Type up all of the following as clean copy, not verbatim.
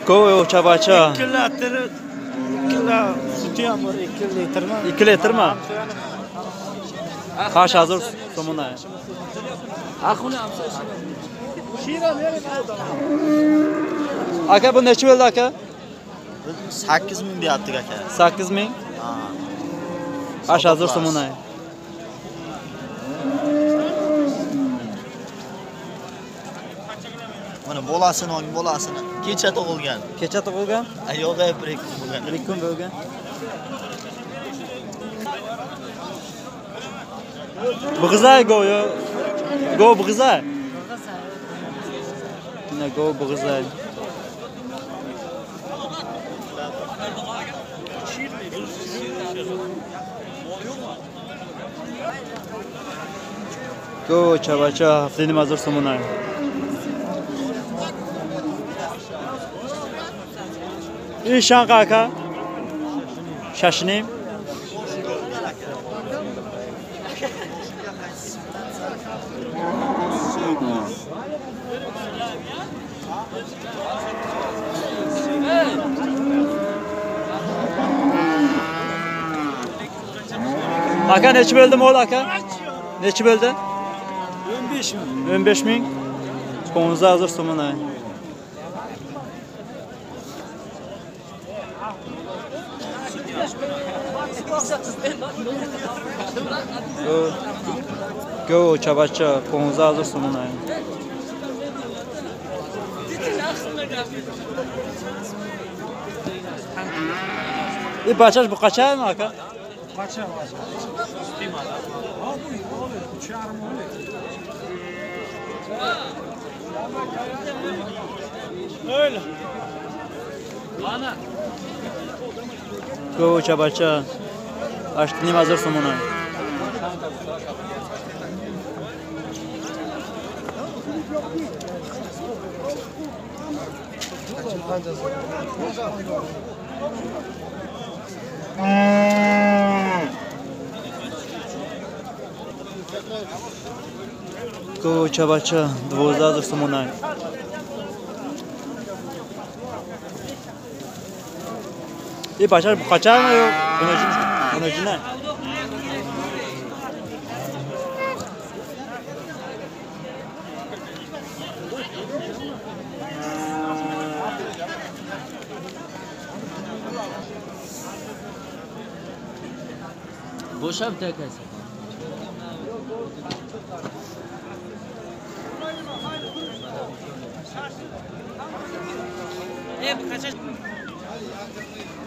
Go çabaça. 2 litr kilo sütü ham bor, 2 litrmi? 2 litrmi? 8000 so'mona. Aka bu necha bo'ldi aka? 8000 deyaptik aka. 8000? Ha. 8000 so'mona. Mana bolasini, ong bolasini. Kecha tug'ilgan. Kecha tug'ilgan? Yo'q, bir kun bo'lgan. Bir kun bo'lgan. Bug'izay go yo. Go bug'izay. Ne go bug'izay. Go chavacha 7.5 hazor so'mona. İşan kaka. Şaşinim. Aka neçi böldü mol aka? Neçi böldü? 15 ming. 15 ming. 15 hazor so'mona. Go çabaça 15 hazor so'mona. E bachash bu qachami aka? Qacha Öyle. Go çabaça 8.5 hazor so'mona. Go çabaça 12 hazor so'mona. E bachash bu qachami yo bunajina? Bo'shab takasi.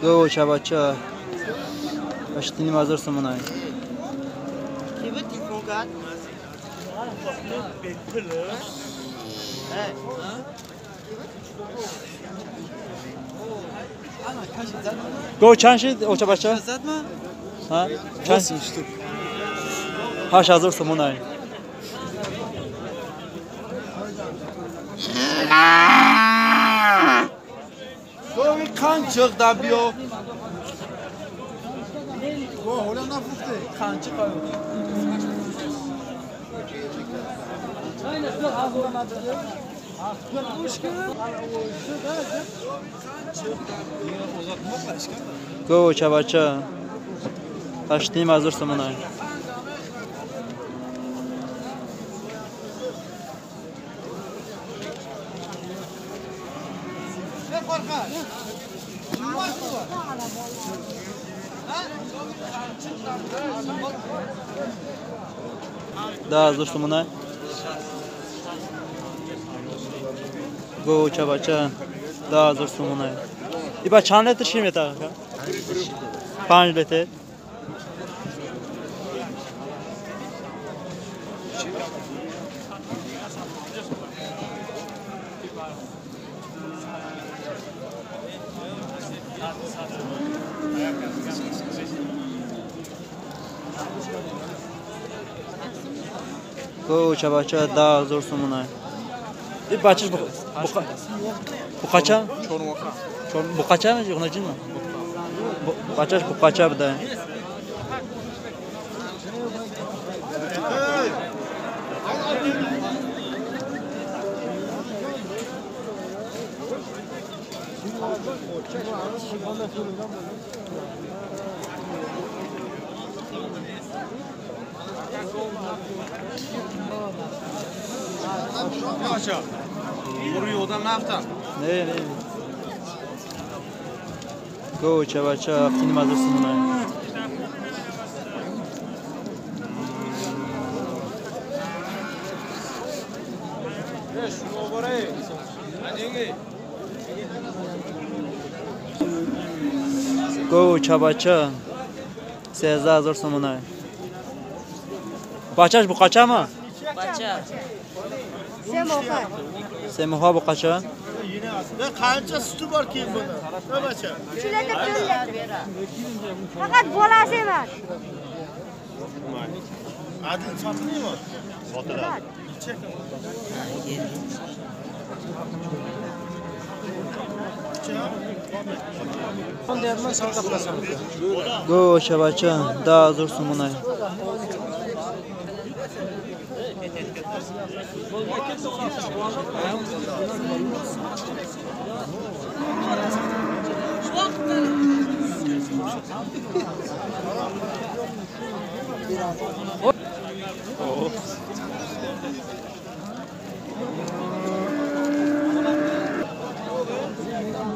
Go çabaça 8.5 hazor so'mona. Go чанд шид очабача? Ha? Чанд? 8000 сомона. Govi qanchiq da biyo. Go hola nafufte. Qanchiq. Go çabaça 8.5 hazor so'mona. Da hazor so'mona. Go çabaça 10 hazor so'mona. İba чанд литр шир метаҳад aka? 5 литр. Go çabaça 10 hazor so'mona. И бачаш буқача? Буқачами ё Бачаш буқача буда. Не, не. Говча бача ҳафтиним ҳазор сомонай. Говча бача 13,000 сомонай. Бачаш буқачама? Бача. Се моҳа буқача? Qancha suti bor keyin buni? Bacha. 3 litr, 4 litr. Faqat bolasi emas. Adil sotiladimi? Sotiladi. Говча бача 10,000 сомонай.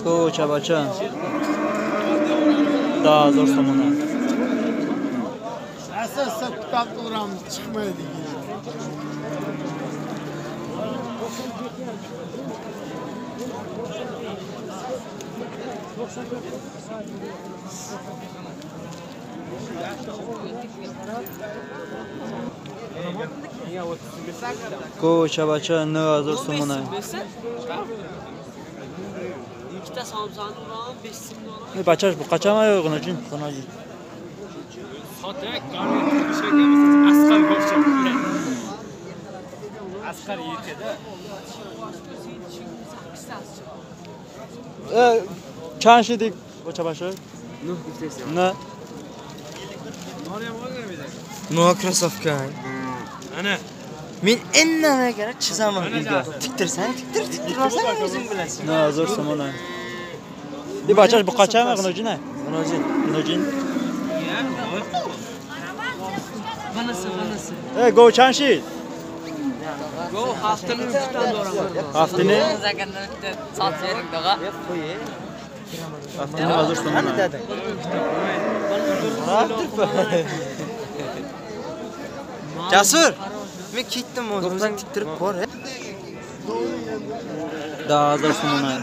Говча бача 10,000 сомонай. Asosan tutab turamiz, chiqmaydi. Говча бача 9,000 сомонай. Ikkita somsani uraman, 5 so'mni olaman. Бачаш буқачама ё ғуноҷин? Ғуноҷин. Sotak, Asqar go'sht. Asqar yetadi. Чанд шидик бача баша? 9 гуфтесам. На. No krossovka. Ana. Men indamay kerak chizaman uyga. Tiktirsang tiktir, tiktirmasang o'zing bilasan. 9,000 сомонай. И бачаш буқачама ғуноҷин? Ғуноҷин. Ғуноҷин. Bunisi, bunisi. Гов чанд шид? Гов haftini 3 dan doraman. Haftini? Sotib bering dog'a. 7,5 сомонай. Jasur, men ketdim, o'zing tiktirib bor. 10,000 сомонай.